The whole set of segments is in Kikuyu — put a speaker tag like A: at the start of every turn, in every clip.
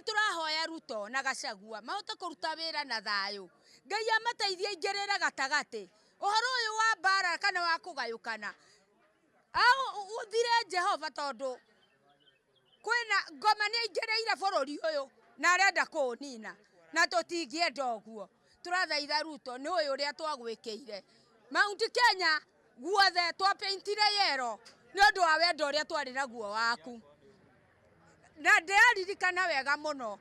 A: Tũrahoya Ruto na Gachagua mahote kũruta wĩra na thayũ. Ngai amateithie aingĩrĩre gatagatĩ. Ũhoro ũyũ wa mbara kana wa kũgayũkana ũthire Jehova, tondũ kwĩna ngoma nĩ aingĩrĩire bũrũri ũyũ na arenda kũũnina, na tũtingĩenda ũguo. Tũrathaitha Ruto, nĩ ũyũ ũrĩa twagwĩkĩire Mount Kenya guothe twapeintire yero nĩ ũndũ wa wendo ũrĩa twarĩ naguo waku. Na ndĩraririkana wega mũno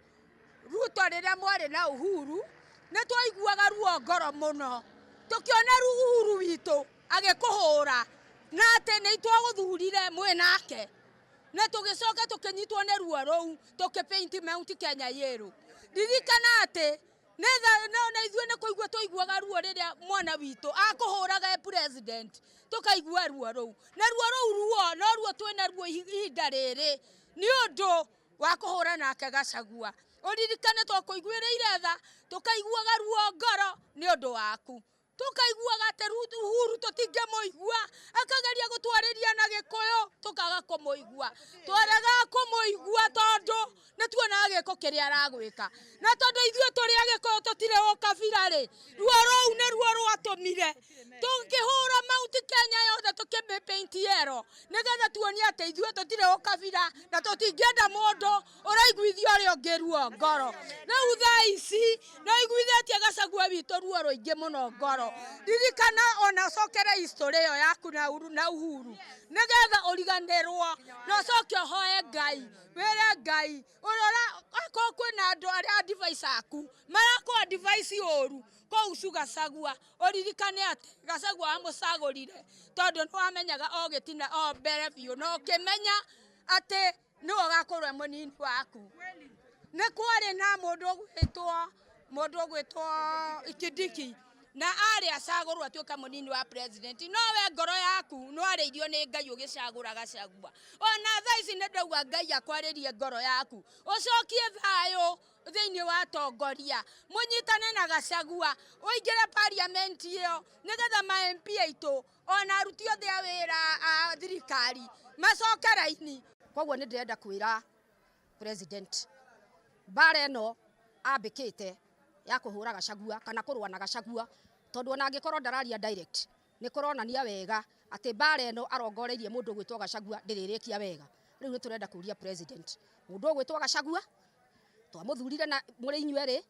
A: Ruto, rĩrĩa mwarĩ na Uhuru nĩ twaiguaga ruo ngoro mũno tũkĩona Uhuru witũ agĩkũhũra, na atĩ nĩ twagũthurire mwĩ nake, na tũgĩcoka tũkĩnyitwo nĩ ruo rũu tũkĩpaint Mount Kenya yellow. Ririkana atĩ na ithuĩ nĩ kũigua twaiguaga ruo rĩrĩa mwana witũ akũhũraga e president, tũkaigua ruo rũu, na ruo rũu ruo no ruo twĩna ruo ihinda rĩrĩ nĩ ũndũ wa kũhũra nake Gachagua. Ũririkane twakũiguĩrĩire tha, tũkaiguaga ruo ngoro nĩ ũndũ waku, tũkaiguaga atĩ Uhuru tũtingĩmũigua, akageria gũtwarĩria na Gĩkũyũ tũkaga kũmũigua. Twaregaga kũmũigua tondũ nĩ tuonaga gĩko kĩrĩa aragwĩka, na tondũ ithuĩ tũrĩ Agĩkũyũ tũtirĩ ũkabira rĩ, ruo rũu nĩ ruo rwatũmire tũkĩhũra Mount Kenya yothe tũkĩmĩpaint yellow, nĩgetha tuonie atĩ ithuĩ tũtirĩ ũkabira na tũtingĩenda mũndũ ũraiguithia ũrĩa ũngĩ ruo ngoro. Rĩu thaa ici nĩ ũiguithĩtie Gachagua witũ ruo rũingĩ mũno ngoro. Ririkana ona ũcokere history ĩyo yaku na Uhuru, nĩgetha ũriganĩrwo na ũcoke ũhoe Ngai, wĩre Ngai ũrora akorwo kwĩna andũ arĩa advice aku marakũ advice ũru kũu Gachagua, ũririkane atĩ Gachagua wamũcagũrire tondũ nĩ wamenyaga o gĩtina o mbere biũ, na ũkĩmenya atĩ nĩwe ũgakorwo e mũnini waku. Nĩ kwarĩ na mũndũ ũgwĩtwo Kindiki, na arĩ acagũrwo atuĩka mũnini wa president, no we ngoro yaku nĩ warĩirio nĩ Ngai ũgĩcagũra Gachagua. Ona thaa ici nĩ ndauga Ngai akwarĩrie ngoro yaku, ũcokie thayũ thĩinĩ wa atongoria, mũnyitane na Gachagua, ũingĩre parliament ĩyo, nĩgetha ma MP aitũ ona aruti othe a wĩra a thirikari macoke raini.
B: Koguo nĩ ndĩrenda kwĩra president, mbara ĩno ambĩkĩte ya kũhũra Gachagua kana kũrũa na Gachagua, tondũ ona angĩkorwo ndararia direct, nĩ kũronania wega atĩ mbara ĩno arongoreirie mũndũ ũgwĩtwo Gachagua ndĩrĩrĩkia wega. Rĩu nĩ tũrenda kũria president, mũndũ ũgwĩtwo Gachagua twamũthurire na mũrĩ inyuerĩ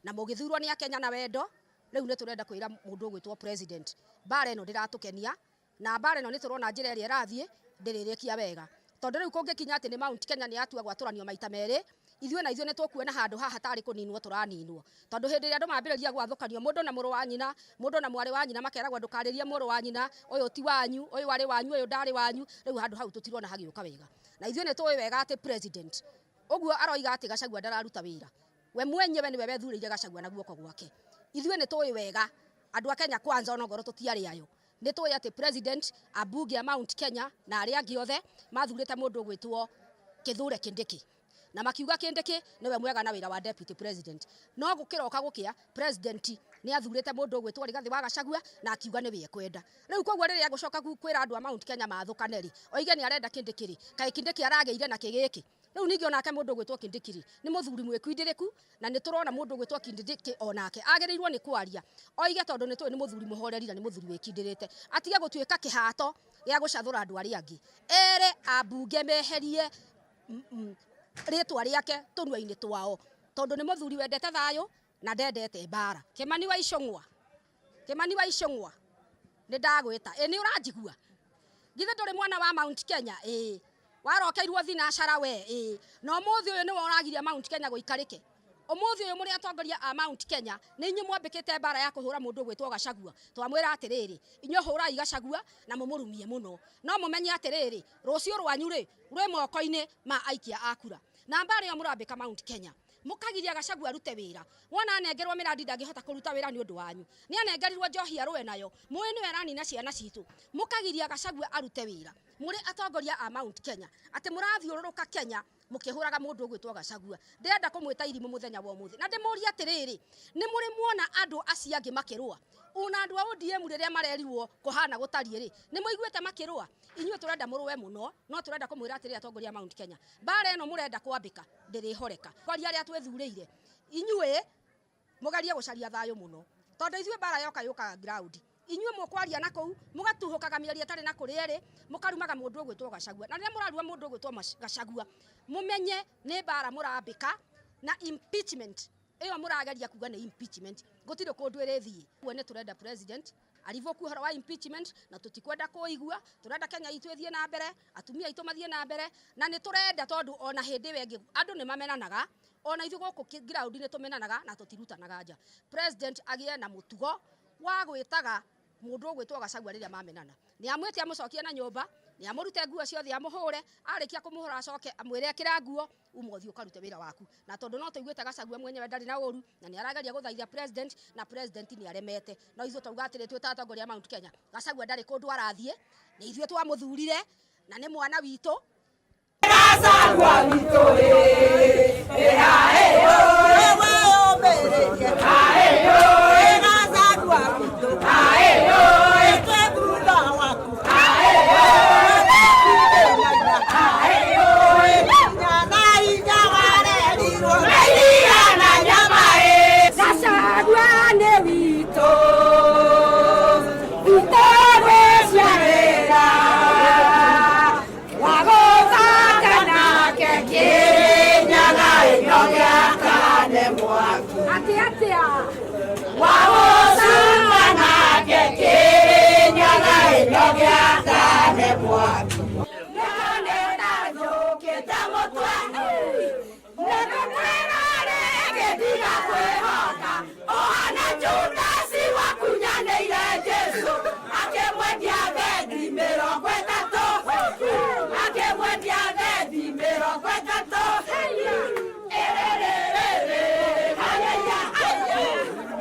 B: na mũgĩthurwo nĩ Akenya na wendo. Rĩu nĩ tũrenda kwĩra mũndũ ũgwĩtwo president, mbara ĩno ndĩratũkenia, na mbara ĩno nĩ tũrona njĩra ĩrĩa ĩrathiĩ ndĩrĩrĩkia wega, tondũ rĩu kũngĩkinya atĩ nĩ Mount Kenya nĩ yatua gwatũranio maita merĩ, ithuĩ na ithuĩ nĩ tũkuona handũ haha tarĩ kũninwo tũraninwo, tondũ hĩndĩ ĩrĩa andũ mambĩrĩria gwathũkanio mũndũ na mũrũ wa nyina, mũndũ na mwarĩ wa nyina, makeragwo ndũkarĩrie mũrũ wa nyina, ũyũ ti wanyu, ũyũ arĩ wanyu, ũyũ ndarĩ wanyu, rĩu handũ hau tũtirona hagĩũka wega. Na ithuĩ nĩ tũĩ wega atĩ president ũguo aroiga atĩ Gachagua ndararuta wĩra, we mwenyewe nĩwe wethurĩire Gachagua na guoko gwake. Ithuĩ nĩ tũĩ wega andũ a Kenya Kwanza, onongorwo tũtiarĩ ayo, nĩ tũĩ atĩ president, ambunge a Mount Kenya na arĩa angĩ othe mathurĩte mũndũ ũgwĩtwo Kithure Kindiki, na makiuga Kindiki niwe mwega na wĩra wa deputy president. No gũkĩroka gũkĩa, president nĩ athurĩte mũndũ ũgwĩtwo Rigathĩ wa Gachagua na akiuga nĩwe ekwenda. Rĩu koguo rĩrĩa egũcoka kwĩra andũ a Mount Kenya mathũkane rĩ, oige nĩ arenda Kindiki rĩ, kaĩ Kindiki aragĩire na kĩ gĩkĩ? Rĩu ningĩ onake mũndũ ũgwĩtwo Kindiki rĩ, nĩ mũthuri mwĩkwindĩrĩku, na nĩ tũrona mũndũ ũgwĩtwo Kindiki onake agĩrĩirwo nĩ kwaria oige, tondũ nĩ tũĩ nĩ mũthuri mũhoreri na nĩ mũthuri wĩkindĩrĩte, atige gũtuĩka kĩhato gĩa gũcathũra andũ arĩa angĩ, ere ambunge meherie rĩtwa rĩake tũnua-inĩ twao, tondũ nĩ mũthuri wendete thayũ na ndendete mbara. Kimani wa Ichung'wa, Kimani wa Ichung'wa, nĩ ndagwĩta. Ĩ nĩ ũranjigua? Githĩ ndũrĩ mwana wa Mount Kenya? Ĩ warokeirwo thinacara we. Ĩ na ũmũthĩ ũyũ nĩwe ũragiria Mount Kenya gũikarĩke. Ũmũthĩ ũyũ mũrĩ atongoria a Mount Kenya, nĩ inyuĩ mwambĩkĩte mbara ya kũhũra mũndũ ũgwĩtwo Gachagua. Twamwĩra atĩrĩrĩ, inyuĩ hũrai Gachagua na mũmũrumie mũno, no mũmenye atĩrĩrĩ, rũciũ rwanyu rĩ rwĩ moko-inĩ ma aikia a kura. Na mbara ĩyo mũrambĩka Mount Kenya, mũkagiria Gachagua arute wĩra, wona anengerwo mĩrandi ndangĩhota kũruta wĩra nĩ ũndũ wanyu. Nĩ anengerirwo njohi arũe nayo, mũĩ nĩwe aranina ciana citũ. Mũkagiria Gachagua arute wĩra. Mũrĩ atongoria a Mount Kenya, atĩ mũrathiũrũrũka Kenya mũkĩhũraga mũndũ ũgwĩtwo Gachagua. Ndĩrenda kũmwĩta irimũ mũthenya wa ũmũthĩ na ndĩmũrie atĩrĩrĩ, nĩ mũrĩ muona andũ acio angĩ makĩrũa? Ona andũ a ODM rĩrĩa marerirwo kũhana gũtariĩ rĩ, nĩ mũiguĩte makĩrũa? Inyuĩ tũrenda mũrũe mũno, no tũrenda kũmwĩra atĩrĩrĩ atongoria a Mount Kenya, mbara ĩno mũrenda kwambĩka ndĩrĩhoreka. Kwaria arĩa twĩthurĩire, inyuĩ mũgerie gũcaria thayũ mũno, tondũ ithuĩ mbara yoka yũkaga ground. Inyuĩ mũkwaria na kũu mũgatuhũkaga mĩario ĩtarĩ na kũrĩa ĩrĩ, mũkarumaga mũndũ ũgwĩtwo Gachagua. Na rĩrĩa mũraruma mũndũ ũgwĩtwo Gachagua, mũmenye nĩ mbara mũrambĩka, na impeachment ĩyo mũrageria kuga nĩ impeachment, gũtirĩ kũndũ ĩrĩthiĩ. Ũguo nĩ tũrenda president arivoku ũhoro wa impeachment, na tũtikwenda kũigua. Tũrenda Kenya itũ ĩthiĩ na mbere, atumia aitũ mathiĩ na mbere, na nĩ tũrenda tondũ ona hĩndĩ ĩyo ĩngĩ andũ nĩ mamenanaga, ona ithuĩ gũkũ ground nĩ tũmenanaga na tũtirutanaga nja. President agĩe na mũtugo wa gwĩtaga mũndũ ũgwĩtwo Gachagua rĩrĩa mamenana, nĩ amwĩte amũcokie na nyũmba, nĩ amũrute nguo ciothe amũhũre, arĩkia kũmũhũra acoke amwĩre ĩkĩra nguo uma ũthiĩ ũkarute wĩra waku. Na tondũ no tũiguĩte Gachagua mwenyewe ndarĩ na ũru, na nĩ arageria gũthaitha president, na president nĩ aremete. No ithuĩ twauga atĩrĩ, twĩ ta atongoria a Mount Kenya, Gachagua ndarĩ kũndũ arathiĩ, nĩ ithuĩ twamũthurire na nĩ mwana witũ.
C: Gachagua witũ
A: Gachagua nĩ witũ, witũ gwĩciarĩra, wa gũthaka nake Kĩrĩnyaga ĩno gĩakane mwaki. Atĩ atĩa? Wa gũcamba nake Kĩrĩnyaga ĩno gĩakane mwaki. Nĩnjũkĩte mũtwe, nĩngũkwĩra rĩngĩ tiga kwĩhoka, ũhana Judasi wakunyanĩire Jesũ, akĩmwendia thendi 30, akĩmwendia thendi 30. Ĩrĩrĩrĩrĩ, haleluya,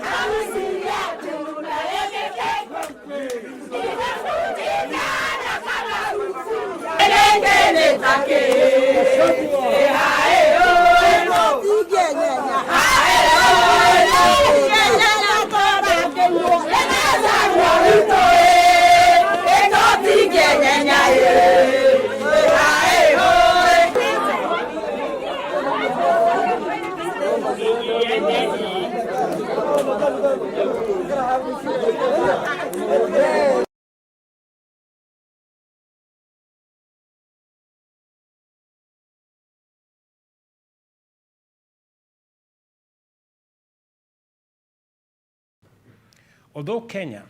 A: harusi yetu na ĩgĩkĩ, imevunjikana kama sufuria.
D: Although Kenya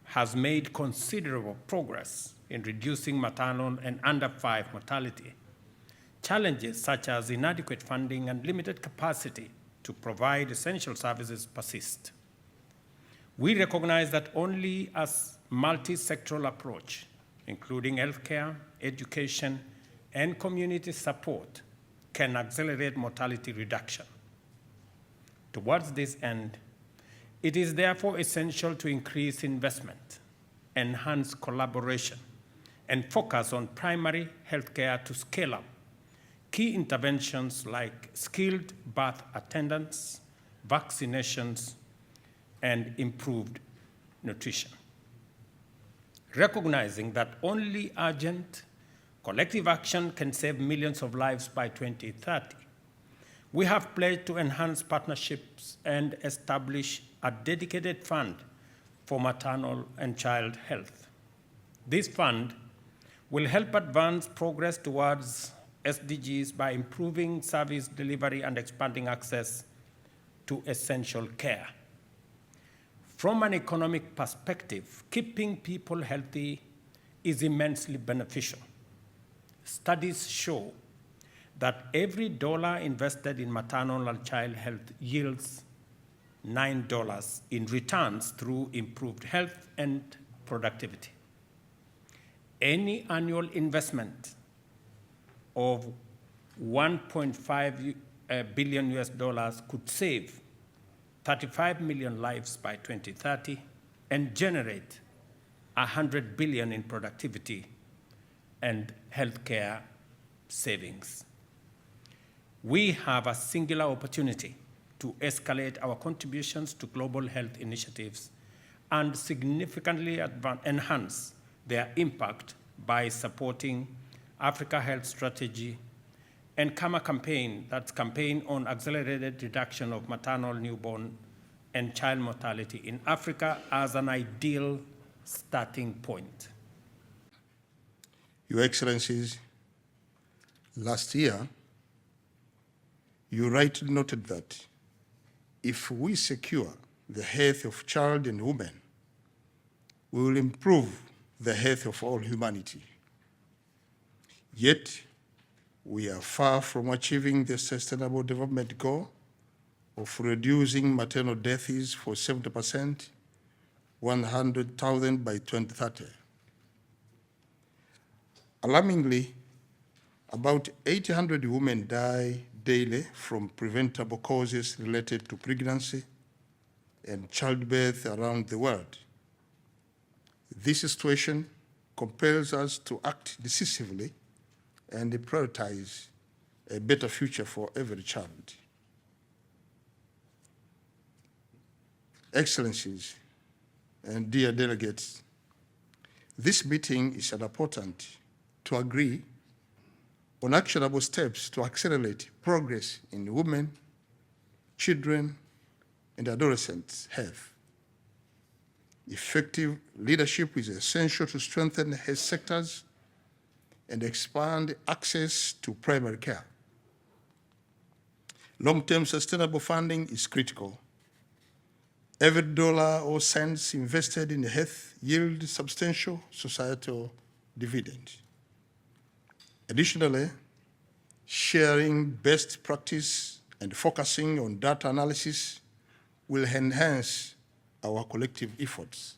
D: has made considerable progress in reducing maternal and under-5 mortality, challenges such as inadequate funding and limited capacity to provide essential services persist. We recognize that only a multi-sectoral approach, including healthcare, education, and community support, can accelerate mortality reduction. Towards this end, it is therefore essential to increase investment, enhance collaboration, and focus on primary healthcare to scale up key interventions like skilled birth attendants, vaccinations, and improved nutrition. Recognizing that only urgent collective action can save millions of lives by 2030, we have pledged to enhance partnerships and establish a dedicated fund for maternal and child health. This fund will help advance progress towards SDGs by improving service delivery and expanding access to essential care. From an economic perspective, keeping people healthy is immensely beneficial. Studies show that every dollar invested in maternal and child health yields $9 in returns through improved health and productivity. Any annual investment of $1.5 billion US dollars could save 35 million lives by 2030 and generate 100 billion in productivity and healthcare savings. We have a singular opportunity to escalate our contributions to global health initiatives and significantly enhance their impact by supporting Africa Health Strategy and CARMMA campaign, that's campaign on accelerated reduction of maternal, newborn, and child mortality in Africa as an ideal starting point.
E: Your Excellencies, last year, you rightly noted that if we secure the health of child and women, we will improve the health of all humanity. Yet, we are far from achieving the Sustainable Development Goal of reducing maternal deaths for 70%, 100,000 by 2030. Alarmingly, about 800 women die daily from preventable causes related to pregnancy and childbirth around the world. This situation compels us to act decisively and prioritize a better future for every child. Excellencies and dear delegates, this meeting is an important to agree on actionable steps to accelerate progress in women, children, and adolescents' health. Effective leadership is essential to strengthen health sectors and expand access to primary care. Long-term sustainable funding is critical. Every dollar or cents invested in health yields substantial societal dividend. Additionally, sharing best practice and focusing on data analysis will enhance our collective efforts.